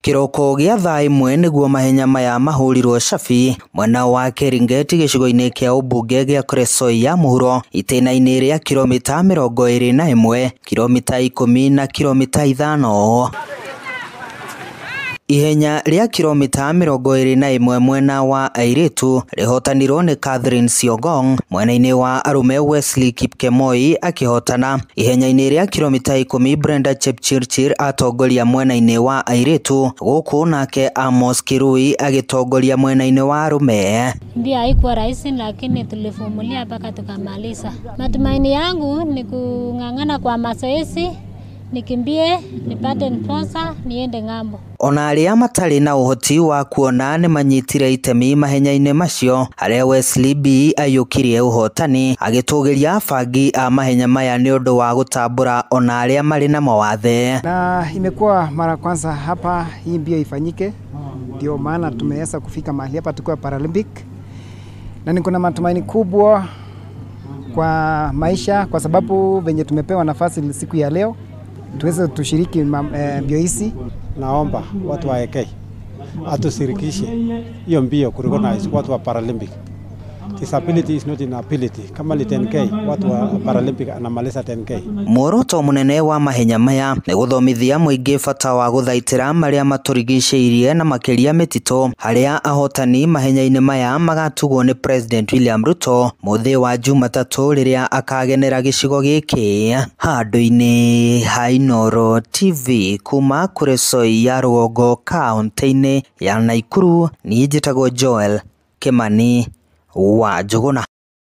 Kĩroko gĩa thaa 1 nĩguo mahenya maya mahũrirwo cabi mwena wa Keringet gĩcigo-inĩ kĩa ũmbunge gĩa Kuresoi ya mũhuro itĩna-inĩ rĩa kilomita 21, kilomita 10 na kilomita 5. Ihenya rĩa kilomita 21 mwena wa airĩtu rĩhotanirwo nĩ Catherine Siogong, mwena-inĩ wa arũme Wesley Kipkemoi akĩhotana. Ihenya-inĩ rĩa kilomita 10 Brenda Chepchirchir atongoria mwena-inĩ wa airĩtu, gũkũ nake Amos Kirui agĩtongoria mwena-inĩ wa arũme. Mbio haikuwa rahisi, lakini tulivumilia mpaka tukamaliza. Matumaini yangu ni kung'ang'ana kwa mazoezi, nikimbie, nipate sponsor, niende ng'ambo. Ona arĩa matarĩ na ũhoti wa kuona nĩ manyitire itemi mahenya-inĩ macio, harĩa Wesley B aiyũkirie ũhotani agĩtũgĩria abangi a mahenya maya nĩ ũndũ wa gũtambũra ona arĩa marĩ na mawathe. Na imekuwa mara kwanza hapa hii mbio ifanyike, ndio maana tumeweza kufika mahali hapa tukiwa Paralympic, na niko na matumaini kubwa kwa maisha, kwa sababu venye tumepewa nafasi siku ya leo tuweze tushiriki mbio hizi. Naomba watu wa AK atushirikishe hiyo mbio kurecognize watu wa Paralympic. Disability is not inability. Kama ni 10K, watu wa Paralympic anamaliza 10K. Muoroto munene wa mahenya maya nĩ gũthomithia mũingĩ bata wa gũthaitĩra marĩa matũrigicĩirie na makĩria mĩtitũ, harĩa ahotani mahenya-inĩ maya magatugwo nĩ President William Ruto mũthĩ wa Jumatatũ rĩrĩa akagenera gĩcigo gĩkĩ. Handũ-inĩ ha Inooro TV kuma Kuresoi ya rũgongo kaũntĩ-inĩ ya Nakuru, niĩ njĩtagwo Joel Kimani wa Njũgũna.